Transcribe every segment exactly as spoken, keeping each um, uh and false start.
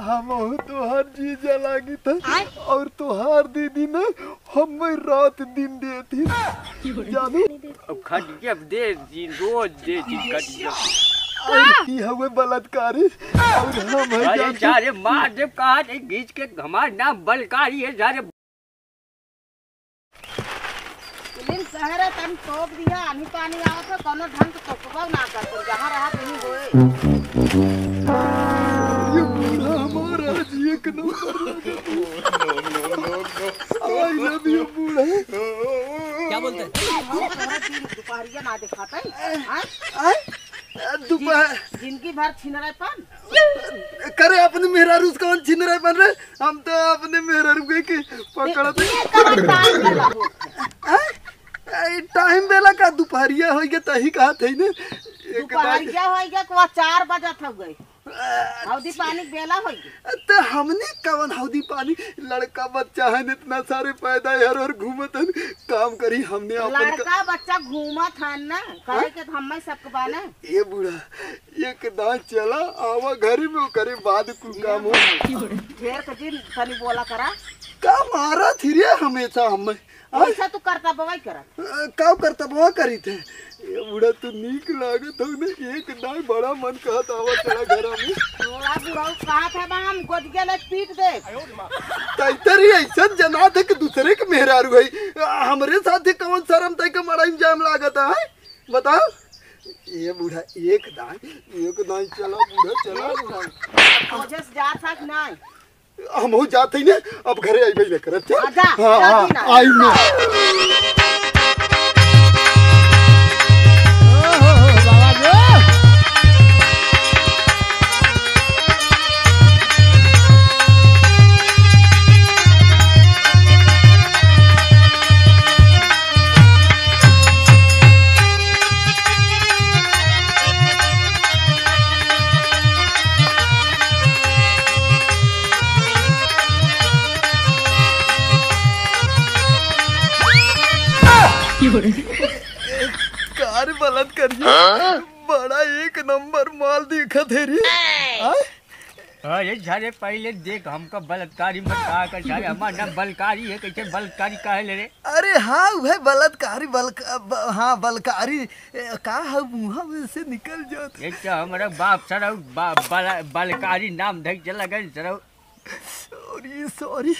हमहू तोहार जीजा लागित है। आय। और तोहार दीदी ने हमें रात दिन देत ही। जानू। अब खटिया दे दिन, रोज दे दिन खटिया। और की हवे बलात्कारी, और हम है अरे जानू। सारे मार दे, कहा दे, घींच के हमार नाम बलकारी है सारे। लेकिन शहर है, तनी तोप दिया, आनी पानी आवत है, कोनो ढंग से तोपबो ना कर, तू जहाँ रहा वहीं होए। ये बूढ़ा हमारा आज एक नंबर। I love you बूढ़ा। क्या बोलते हैं? हम तोहरा दिन दुपहरिया ना दिखाते हैं, हाँ? आय? दोपहर जिन-, जिनकी भर छिनरापन। करे अपने मेहरारू से कौन छिनरापन रे? हम तो अपने मेहरारू के, के पकड़त ये कवन टाइम बेला हो? आय? ए, टाइम बेला का दुपहरिया होई के तही कहत है ने। एक दुपहरिया होई के, को चार बजत हो गए। अच्छा। हौदी पानी बेला होई के। तो हमने कवन हौदी पानी, लड़का बच्चा है इतना सारे पैदा यार और घूमत है, काम करी हमने अपन का लड़का बच्चा घूमत है ना, कहे हाँ? के तो हम्मे सबके बा ना। ए बूढ़ा, एक दाई चला, आवा घरे में, ओकरे बाद कुल काम हो। ढेर के जिन तनी बोला करा। का मारा थी रे हमेशा हमें? हाँ? ऐसा तू करता बवाई करत। अ, का करता बवा करी थे? ए बूढ़ा तू नीक लागत हो ना, एक दाई बड़ा मन कहत आवा चला घरा में। थोड़ा बुढ़ऊ कहत है बा, हम गोदिया ले पीट दे। तैतरी ऐसा जना थे कि दूसरे के मेहरारू है। अ, हमरे साथे कौन शर्म तय के मड़ाई में जाम लागत है? बताओ। ए बूढ़ा, एक दाई, एक दाई चला बूढ़ा, चला बूढ़ा। वजह से जात है कि नहीं? हमहू जात ही ने, अब घरे अइबे न करत, चल। आजा, हाँ, जाती हाँ, ना। आई ना। कार बलत करिए। हाँ? बड़ा एक नंबर माल दिखत है रे। हाँ? अरे सारे पहले देख हमका बलात्कारी मत कहा कर सारे, हमार नाम बलकारी है, कैसे बलात्कारी कहे ले रे? अरे हाँ, वह बलात्कारी, बलक-, ब-, हाँ, बलकारी, ए, का है मुँह में से निकल जात। एक तो हमारा बाप सरऊ बा-, बला-, बलकारी नाम धई चला गए सरऊ। Sorry, sorry,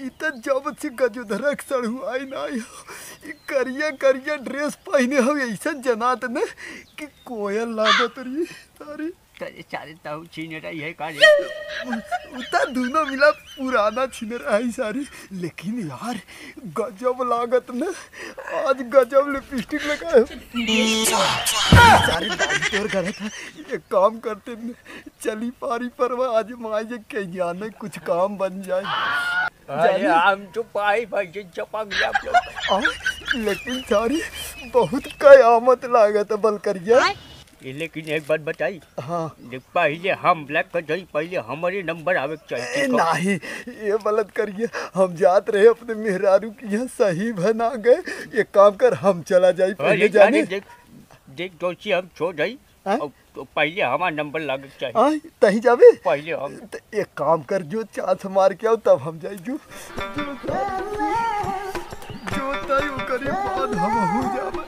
ई त जब से गजोधरा के सड़ुआई ना आयो, ई करिया करिया dress पहिने हो, ऐसा जनात न कि कोयल लागत रही। Sorry। तरे सारे तहु छीन रही है का रे? उ-, उता दोनों मिला पुराना छीन रहा है सारी, लेकिन यार गजब लागत न, आज गजब lipstick लगाए हो। सारे दाढ़ी तोर गलत है, एक काम करते न, चली पारी परवा आज माई जे के जाने कुछ काम बन जाए। अरे जानी? हम तो पाई भाई जे चपक गया। आ, लेकिन सारी बहुत कयामत लागत है बलकरिया। ये लेकिन एक बात बताई। हाँ। देख, पहले हम black कर जाई, पहले हमारे नंबर आवे के चाहिए, ए, ठीक हो? नहीं, ये गलत करिए। हम जात रहे अपने मेहरारू के यहाँ, सही बना गए। एक काम कर, हम चला जाई पहले अरे, जाने। अरे, देख, देख, दोस्ती हम छोड़ जाई। हाँ? और तो पहले हमार नंबर लागे के चाहिए। हाँ, तही जाबे? पहले हम। त एक काम कर, जो चांस मार के आओ, तब हम जाई, जो। जो तय ओकरे बाद हम हो जाबे।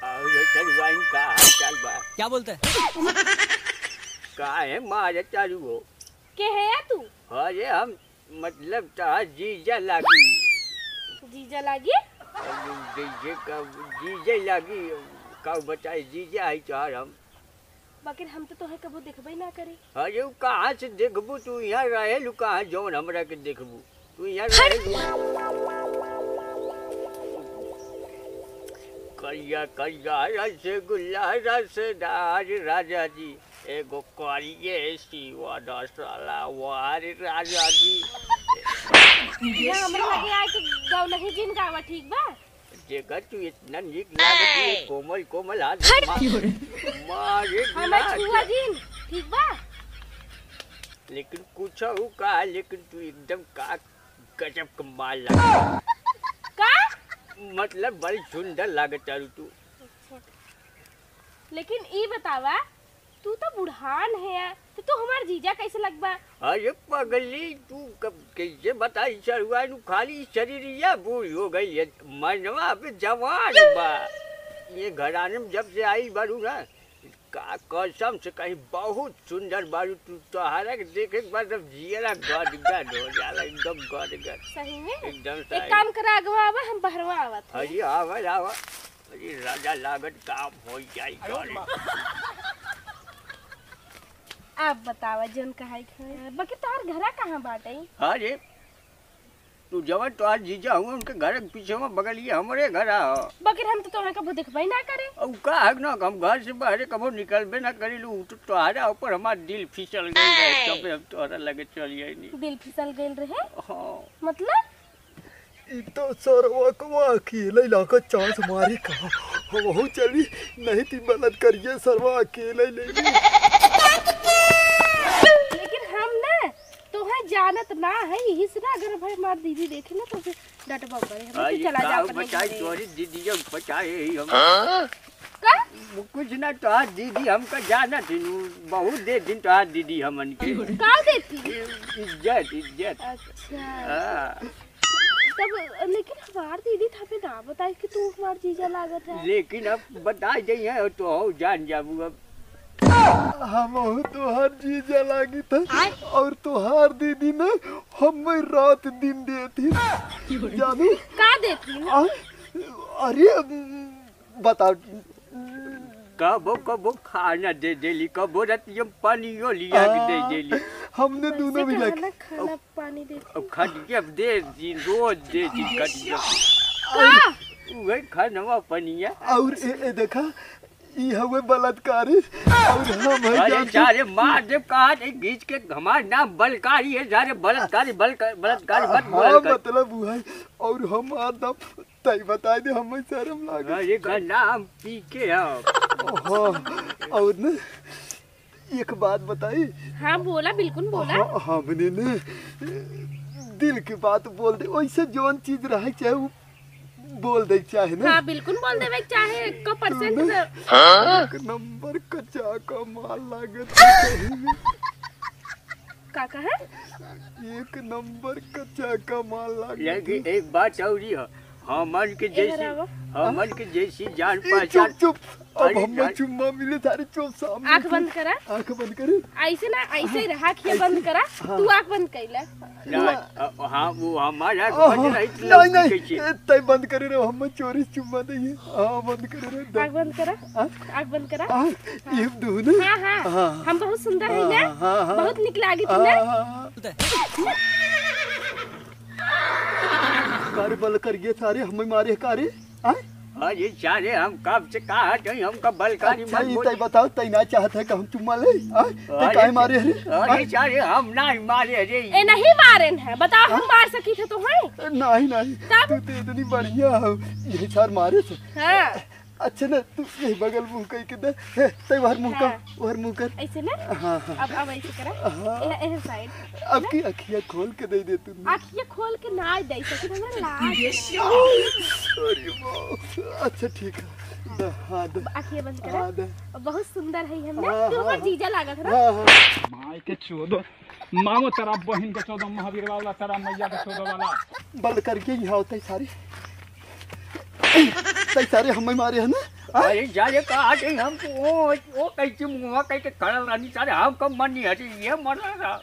और ये चलवाइन का हाल चाल बा? क्या बोलते हैं? काहे मारे चालू हो? के है या तू? अरे हम मतलब तोहार जीजा लागी। जीजा लागी? जीजे का, जीजे लागी, का बताई, जीजा है तोहार हम। बाकिर हम तो तोहे कबो देखबे ना करी। अरे उ कहाँ से देखबू, तू यहाँ रहेलू कहाँ जौन हमरा के देखबू? तू यहाँ हट। रहेलू। करिया करिया रसगुल्ला रसदार राजा जी, एगो करिए सिवा दसला वार राजा जी। ये हमरे लगे आके गाँव नहीं जिन गावा, ठीक बा? जेकर तू इतना नीक लागत है, कोमल कोमल हाथ हट। मा-, मारे हमें गुलाब छुआ के। जिन, ठीक बा? लेकिन कुछ हो का, लेकिन तू एकदम का गजब के माल लगा। का? मतलब बड़ी सुंदर लागत तारू तू। लेकिन ई बतावा, तू तो बुढ़ान है, तो तू हमार जीजा कैसे लगबा? अरे पगली, तू कब कैसे बताई सरुआ, तू खाली शरीरिया बूढ़ हो गई है, मनवा अबे जवान बा। ये घराने में जब से आई बारू ना, का कसम से कहीं बहुत सुंदर बारू तू, तोहरा के देखे के बाद अब जियरा गदगद हो जाला, एकदम गदगद। सही में? एकदम एक सही। काम करा, अगवा आवा, हम बहरवा आवत हई। अरे आवा, आवा। अरे राजा लागत काम हो जाई करे। आप बतावा जौन कहाई खाए। बाकी तोहार घरा कहाँ बाटे? अरे तू जवन तोहार जीजा हुआ उनके घर के पीछे में बगलिए हमरे घर आ। बाकी हम तो तोहरा कबो देखबे ना करे। अब का हक ना, हम घर से बाहरे कबो निकलबे ना करेलू, उ तो तोहरा ऊपर हमार दिल फिसल गइल रहे, तबे हम तोहरा लगे चल आइनी। दिल फिसल गइल रहे? हाँ। मतलब? ई तो सरवा कवा अकेले लाकर चांस मारी कहा। हमहू चली, नहीं ती मदद करिए सरवा अकेले ले ली। लेकिन हम ना तोहे जानत ना है, यही से ना अगर भाई हमार दीदी देखे ना तो फिर डटबा करे। हम हाँ, तो ये चला जा का अपने बताई घरे। तोरी दीदी जब बचाए ही हम। हाँ? का? वो कुछ ना तोहार दीदी हमका जानत ही नु, बहुत देर दिन तोहार दीदी हमन के। का देती? इज्जत, इज्जत। अच्छा। हाँ। तब लेकिन हमार दीदी थापे ना बताई कि तू हमार जीजा लागत है। लेकिन अब बताई दई है तो हो जान जाबू अब। हमहू तोहार जीजा लागी था आय। और तोहार दीदी ना हमें रात दिन देती जानू। का देती? आ, अरे बताओ। कबो कबो खाना दे देली, कबो रतिया में पानियो लिया के दे आ, देली। हमने दोनों मिला के। खाना, खाना पानी दे अब खटिया पे दे दी, रोज दे दी खटिया पे। का? उहे खानवा पनिया। और ए, ए देखा, ई हवे बलात्कारी और हम है अरे जानते सारे मार दे, कहा थे घींच के, हमार नाम बलकारी है सारे, बलात्कारी, बलका-, बलात्कारी मत बोला हाँ, कर। मतलब वो है और हमार नाम तई बताई दे, हमें शर्म लागे। अरे गंदा हम पी के आओ। हाँ, और न एक बात बताई। हाँ बोला, बिल्कुल बोला। हाँ, हमने न दिल की बात बोल दे, वैसे जौन चीज रहे चाहे वो बोल दे चाहे ना। हाँ बिल्कुल बोल देवे चाहे, एको परसेंट सुन। एक नंबर कच्चा का माल लागत है। का कहे? एक नंबर कच्चा का माल लागत है। लेकिन एक बात और ही है, हमन के ए जैसी, हरावा। हमन के जैसी जान ए, पहचान। चुप, चुप। अब अरे हमें जान चुम्मा मिले थारे चुप सामने आँख से। बंद करा। आँख बंद करे। ऐसे ना, ऐसे ही रहा, आँखिया बंद करा। हाँ। तू आँख बंद कैला। ना, अ, हाँ, वो हमार आँख ओहो, बंद रही तो नहीं, लौकी नहीं, कैसे? ए, तै बंद करे रे, हम चोरी से चुम्मा देइए। हाँ, बंद करे रे, दे। आँख बंद करा। हाँ? आँख बंद करा। हाँ, ये दुहु ना? हाँ, हाँ। हाँ। हम बहुत सुंदर है ना? हाँ, हाँ, हाँ। बहुत निक लागी थी ना? हाँ, हाँ, हाँ। कर बल करिए सारे, हमें मारे का रे? आय? अरे सारे, हम कब से कहा थे, हमका बलकारी अच्छा, मत ई बोल। तै बताओ, तै ना चाहत है कि हम चुम्मा ले? आय? तै अरे, काहे मारे रे? अरे आय? सारे, हम नहीं मारे रे। ए, नहीं मारेन है, बताओ, हम हाँ? मार सकी थे तो हैं? नहीं, नहीं, तब? तू तो इतनी बढ़िया हो, यही सार मारे से। हाँ। अच्छा ना, तू यही बगल मुँह कई के दे। हे, तै बाहर मुँह कर, हाँ। बाहर मुँह कर। ऐसे ना? हाँ, हाँ। अब, अब ऐसे करा। हाँ। ए, ए साइड। अब ना? की अखिया खोल के दे दे तू। अखिया खोल के ना दे सकी, हमरा लाज लगे। अरे बाप। अच्छा, ठीक है। द-, हाँ, दे। अब अखिया बंद करा। हाँ, दे। बहुत सुंदर है हम ना। हाँ, तू हाँ, हमार हाँ। जीजा लागत है ना? हाँ, हाँ। माई के चोदो। मांगो तेरा बहिन के चोदो, महावीर वाला, तेरा मैया के चोदो वाला। बल करके यहाँ होते सारे। तै सारे हमें मारे है ना? हाँ? अरे सारे कहा थे हम तो वो, वो कैसे मुँह कैसे खड़ा रहनी सारे, हम कब मन नहीं हटे, ये मर रहा।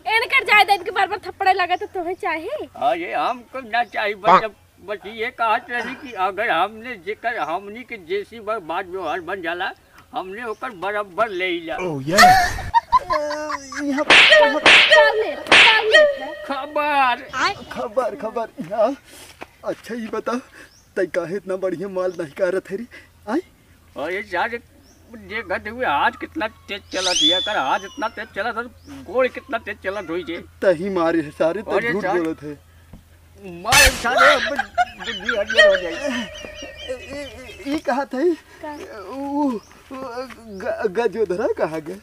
इनकर जायदाद के बार बार थप्पड़े लगा तो तुम्हें चाहे? अरे हमको ना चाही, बस अब बस ये कहत रही कि अगर हमने जेकर, हमनी के जैसी ब-, बात व्यवहार बन जाला, हमने ओकर बराबर ले ला। Oh, yeah। यहाँ पर, यहाँ पर। चाल ले, चाल ले। खबर। खबर, खबर। यहाँ। अच्छा, ये बता, तै काहे इतना बढ़िया माल नहीं करत है रे? आय? अरे सारे, देखत हुए हाथ कितना तेज चलत है, अगर हाथ इतना तेज चलत है, तो गोड़ कितना तेज चलत होई जे। तही मारे है सारे, तै अरे झूठ सारे। बोलत है। मारे सारे, अब बुद्धि हरियर हो जाई। ए, ए, ए, ई कहा था? का? उ, उ, ग-, गजोधरा कहाँ गए?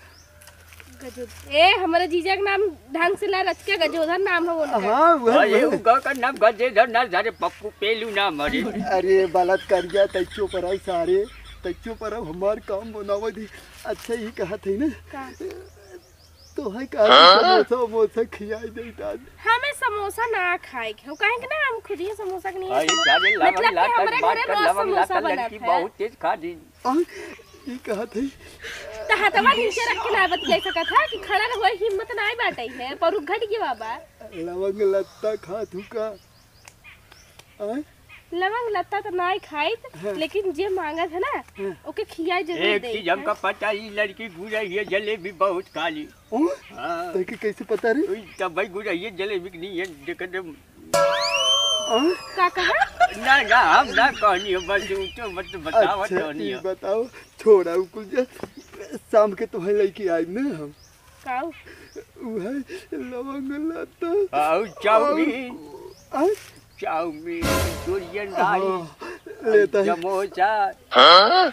ए, हमरे जीजा के नाम ढंग से ला, रचिका गजोधर नाम है उनका। हाँ, वह, अरे, वह। उनका का नाम गजेधर ना, सारे पप्पू पेलू नाम हरे। अरे, बलात्कारिया, तै चुप रहो सारे, तै चुप रहो, हमार काम बनावे दे। अच्छा, ई कहत है ना, का? तो है का, हाँ? समोसा, समोसा खियाई दे दाद। हमें समोसा ना खाए के हो, काहे के ना, हम खुद ही समोसा के नहीं अरे, खाए। सारे लवंग मतलब कि लाता, हमरे बात घरे कर, रोज लवंग समोसा लाता, बनत लड़की है। बहुत तेज खा दी। आ, ई कहत है। त हथवा नीचे रख के ना बतिया सकत है कि खड़ा रहो, हिम्मत ना बाटे है, पर घट गया बाबा। लवंग लत्ता खात हूँ का? आय? लवंग लत्ता त नाई खाइत, हाँ। लेकिन जे मांगत है ना, हाँ। ओके खियाई जरूर एक दे। चीज हमका पता, ई लड़की गुरहिया जलेबी बहुत खाली। ओ? हाँ। तोके कैसे पता रे? ओई तब भाई गुरहिया जलेबी के नहीं है, जेकर हाँ? का कहा? ना, ना, हम ना कहनी हो, बस ऊ तो मत बतावत अच्छा, रहनी ई हो। बताओ, छोड़ा ऊ कुल जे, शाम के तुम्हें लेके आइब ना हम। काऊ? उहे लवंग लत्ता। आऊ चाउमीन। आऊ, आय? चाउमीन, चोरियन राई, हाँ, लेता है। समोसा। हाँ?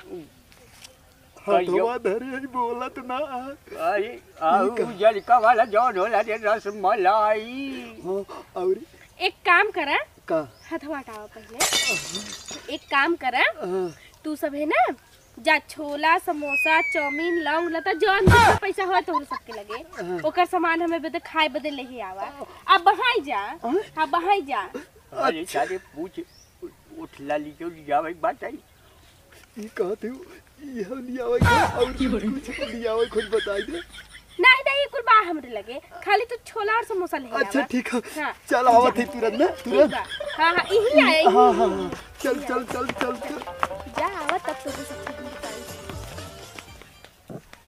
कहियो। हथवा धरे है, बोलत ना। अरे, आऊ ई का? उजरका वाला जौन होला रे, रसमलाई। हाँ, और? एक काम करा। का? हथवा हटावा पहले। एक काम करा। हाँ। तू सब है ना, जा छोला, समोसा, चाउमीन, लौंग, लता, जौन भी पैसा होय तोहरे सबके लगे, हाँ। ओकर सामान हमें बदे खाए बदे लेही आवा। अब बहाई जा। हाँ? हाँ, बहाई जा। अरे अच्छा। सारे पूछ उठ लाली जो लियावे बात आई। ई कहत हूँ, ई हम लियावे के और कुछ लियावे खुद बताई दे। नहीं, नहीं, कुल बा हमरे लगे। खाली तू छोला और समोसा ले अच्छा, आवा। ठीक है। हाँ। चल, आवत है तुरंत ना, ठीक तुरंत। बा। हाँ, हाँ, यही आए, हाँ, यही, हाँ, यही। हाँ। चल, चल, चल, चल, चल। जा, आवा तब तो तू सब